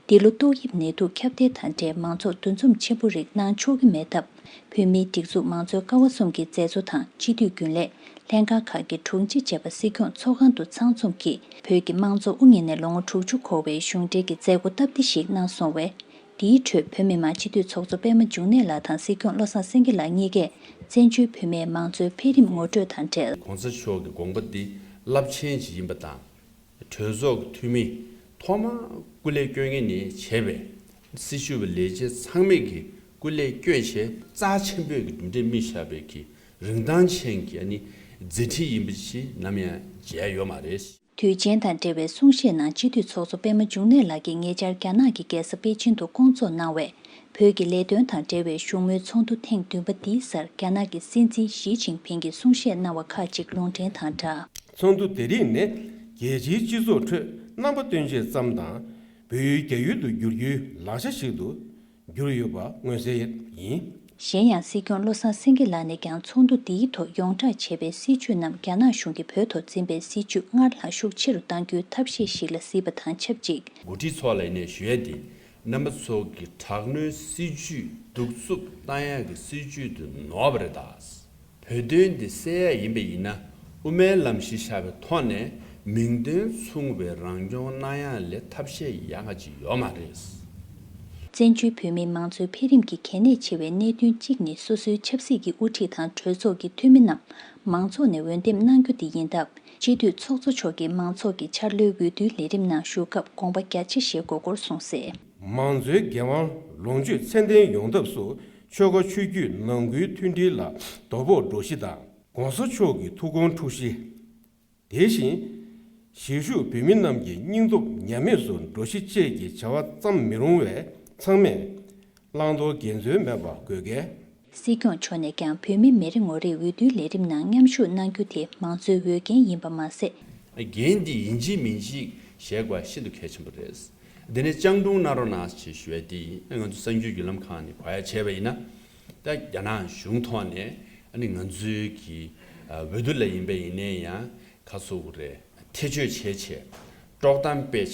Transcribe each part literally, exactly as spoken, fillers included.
འདི་ལོ་ཏོག་དབྱིབས་ནད་དུག་ཁྱབ་གདལ་དང་འབྲེལ་མང་ཚོགས་འདུ་འཛོམས་ཆེན་པོ་རིགས་གནང་ཆོག་གི་མེད་སྟབས། བོད་མིའི་སྒྲིག་འཛུགས་མང་གཙོའི་ཀ་བ་གསུམ་གྱི་མཛད་གཙོ་དང་སྤྱི་འཐུས་རྒྱུན་ལས། ལྷན་ཁང་ཁག་གི་དྲུང་ཆེ་བཅས་པ་སྲིད་སྐྱོང་ཚོགས་ཁང་དུ་ཚང་འཛོམས་ཀྱིས། བོད་ཀྱི་དམངས་གཙོ་དབུ་བརྙེས་ནས་ལོ་ངོ་དྲུག་ཅུ་འཁོར་བའི་གཞུང་འབྲེལ་གྱི་མཛད་སྒོ་སྟབས་བདེ་ཞིག་གནང་སོང་བས། འདིའི་ཁྲོད་བོད་མི་མང་སྤྱི་འཐུས་ཚོགས་གཙོ་པད་མ་འབྱུང་གནས་ལགས་དང་སྲིད་སྐྱོང་བློ་བཟང་སེང་གེ་ལགས་གཉིས་ཀས་བཙན་བྱོལ་བོད་མིའི་མང་གཙོའི་འཕེལ་རིམ་ངོ་སྤྲོད་དང་འབྲེལ། གོང་ས་མཆོག་གི་དགོངས་པ་འདི་རླབས་ཆེན་ཞིག་ཡིན་པ་དང་། གྲོས་ཚོགས་ཀྱི་འཐུས་མི་ཐོག་མར་སྐུ་ལས་སྐྱོན་མཁན་ནས་བྱས་པའི་སྲི་ཞུ་བའི་ལས་བྱེད་ཚང་མས་ཀྱི་སྐུ་ལས་བསྐྱོན་བྱས་རྩ་ཆེན་པོས་ཀྱི་གྲུབ་འབྲས་སྨིན་བཞག་པའི་གི་རིན་ཐང་ཅན་གྱི་ཨ་ནི་མཛད་འཕྲིན་ཡིན་པ་ཞིག་ནམ་ཡང་བརྗེད་ཡ་ཡོད་མ་རེད། དུས་ཆེན་དང་འབྲེལ་བའི་གསུང་བཤད་ནང་སྤྱི་འཐུས་ཚོགས་གཙོ་པད་མ་འབྱུང་གནས་ལགས་ཀྱིས་ཉེ་ཆར་རྒྱ་ནག་གི་རྒྱལ་ས་པེ་ཅིན་དུ་སྐོང་ཚོགས་གནང་བའི་བོད་ཀྱི་ལས་དོན་དང་འབྲེལ་བའི་བཞུགས་མོལ་ཚོགས་འདུ་ཐེངས་བདུན་པ་འདིའི་སར་རྒྱ་ནག་གི་སྲིད་འཛིན་ཞི་ཅིན་ཕིང་གིས་གསུང་བཤད་གནང་བ་ཁག་ཅིག་ལུང་འདྲེན་དང་སྦྲགས། ཚོགས་འདུ་དེ་རིགས་ནི་རྒྱལ་སྤྱིའི་སྤྱི་ཚོགས་ཁྲོད་རྣམ་པ་སྟོན་ཆེད་ཙམ་དང་། བོད་ཡུལ་རྒྱ་ཡུལ་དུ་བསྒྱུར་རྒྱུའི་ལག་ཆ་ཞིག་ཏུ་གྱུར་ཡོད་པ་མངོན་གསལ་ཡིན། གཞན་ཡང་སྲིད་སྐྱོང་བློ་བཟང་སེང་གེ་ལགས་ནས་ཀྱང་ཚོགས་འདུ་འདིའི་ཐོག་ཡོངས་བསྒྲགས་བྱས་པའི་སྲིད་བྱུས་རྣམས་རྒྱ་ནག་གཞུང་གིས་བོད་ཐོག་འཛིན་པའི་སྲིད་བྱུས་སྔར་ལྷག་ཤུགས་ཆེ་རུ་གཏང་རྒྱུའི་ཐབས་ཤེས་ཤིག་ལ་གཟིགས་པ་དང་ཆབས་ཅིག། འགོ་ཁྲིད་ཚོ་ལ་ཡིན་ནའི་ཞུ་ཡས་འདི་རྣམ་པ་ཚོ་གི་དྲག་གནོན་སྲིད་བྱུས་གདུག་རྩུབ་བཏང་ཡག་གི་སྲིད་བྱུས་དེ་ནོར་བ་རེད་ད། བོད་དོན་འདི་སེལ་ཡ་ཡིན་པ་ཡིན་ན་དབུ་མའི་ལམ་གཞི་བཞག་པའི་ཐོག་ནས་མིང་དོན་མཚུངས་པའི་རང་སྐྱོང་གནང་ཡ་ལས་ཐབས་ཤེས་ཡག་ག་ཅིག་ཡོད་མ་རེད། བཙན་བྱོལ་བོད་མིའི་མང་གཙོའི་འཕེལ་རིམ་གྱི་གལ་གནད་ཆེ་བའི་གནད་དོན་གཅིག་ནི་སོ་སོའི་ཆབ་སྲིད་ཀྱི་དབུ་ཁྲིད་དང་གྲོས་ཚོགས་ཀྱི་འཐུས་མི་རྣམས་མང་ཚོགས་ནས་འོས་འདེམས་གནང་རྒྱུ་དེ་ཡིན་སྟབས། སྤྱི་འཐུས་ཚོགས་གཙོ་མཆོག་གིས་མང་ཚོགས་ཀྱི་འཆར་ལོའི་འོས་བསྡུའི་ལས་རིམ་ནང་ཞུགས་སྐབས་དགོངས་པ་རྒྱ་ཆེ་བཞེས་དགོས་སྐོར་གསུངས་གསལ། མང་གཙོའི་འགན་དབང་ལོངས་སྤྱོད་ཚད་ལྡན་ཡོང་ཐབས་སུ་ཆོལ་ཁ་ཆོས་བརྒྱུད་ནང་ཁུལ་མཐུན་སྒྲིལ་ལ་དོ་ཕོག་འགྲོ་གཞི་དང་། ྋགོང་ས་མཆོག་གི་ཐུགས་དགོངས་འཁྲུག་གཞི། དེ་བཞིན་གཞིས་བཞུགས་བོད་མི་རྣམས་ཀྱི་སྙིང་སྟོབས་ཉམས་དམས་སུ་འགྲོ་གཞི་བཅས་ཀྱི་བྱ་བ་བརྩམས་མི་རུང་བས་ཚང་མས་བླང་དོར་འགལ་འཛོལ་མེད་པ་དགོས་གལ། སྲིད་སྐྱོང་མཆོག་ནས་ཀྱང་བོད་མི་མི་རེ་ངོ་རེས་འོས་བསྡུའི་ལས་རིམ་ནང་མཉམ་ཞུགས་གནང་རྒྱུ་དེ་མང་གཙོའི་འོས་འགན་ཡིན་པ་མ་ཟད། འགན་འདི་ཡིན་གཅིག་མིན་གཅིག་བཞེས་དགོས་པ་ཤིན་ཏུ་གལ་ཆེན་པོ་རེད། འདི་ནས་སྤྱང་གྲུང་གནང་རོགས་གནང་ཞེས་ཞུ་བ་འདི་ཡིན། ང་ཚོ་གསར་འགྱུར་བརྒྱུད་ལམ་ཁག་ནས་གོ་ཡ་བྱས་པ་ཡིན་ན། ད་རྒྱ་ནག་གཞུང་ཐོག་ནས་ཨ་ནི་ང་ཚོའི་གི་འོས་བསྡུ་ལ་ཡིན་པ་ཡིན་ནའི་ཡང་ཁ་སོ་རེ་ཐེ་བྱུས་བྱས་བྱས། དཀྲོག་གཏམ་སྤེལ་བྱས།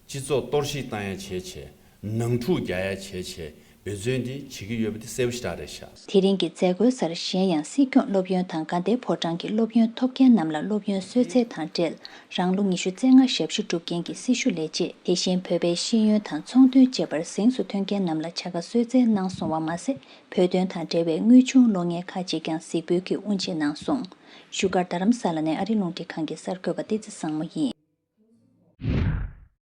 སྤྱི་ཚོགས་གཏོར་བཤིག་བཏང་ཡ་བྱས་བྱས། ནང་འཁྲུག་རྒྱག་ཡ་བྱས་བྱས། འབད་བརྩོན་འདི་བྱེད་ཀྱི་ཡོད་པ་འདི་གསལ་པོ་ཞེ་དྲག་རེད་ཤག། དེ་རིང་གི་མཛད་སྒོའི་སར་གཞན་ཡང་སྲིད་སྐྱོང་སློབ་ཡོན་དང་དགའ་ལྡན་ཕོ་བྲང་གི་སློབ་ཡོན་ཐོབ་མཁན་རྣམས་ལ་སློབ་ཡོན་གསོལ་སྩལ་དང་འབྲེལ། རང་ལོ་ཉི་ཤུ་རྩ་ལྔ་ཞབས་ཞུ་སྒྲུབ་མཁན་གྱི་སྲི་ཞུ་ལས་བྱེད། དེ་བཞིན་བོད་པའི་ཤེས་ཡོན་དང་ཚོང་དོན་བཅས་པར་གཟེངས་སུ་ཐོན་མཁན་རྣམས་ལ་བྱ་དགའ་གསོལ་སྩལ་གནང་སོང་བ་མ་ཟད། བོད་དོན་དང་འབྲེལ་བའི་དངུལ་ཆུང་གློག་བརྙན་ཁག་ཅིག་ཀྱང་གཟིགས་འབུལ་གྱིས་དབུ་འབྱེད་གནང་སོང་། བཞུགས་སྒར་རྡ་རམ་ས་ལ་ནས་ཨ་རི་རླུང་འཕྲིན་ཁང་གི་གསར་འགོད་པ་བསྟན་འཛིན་བཟང་མོ་ཡིན།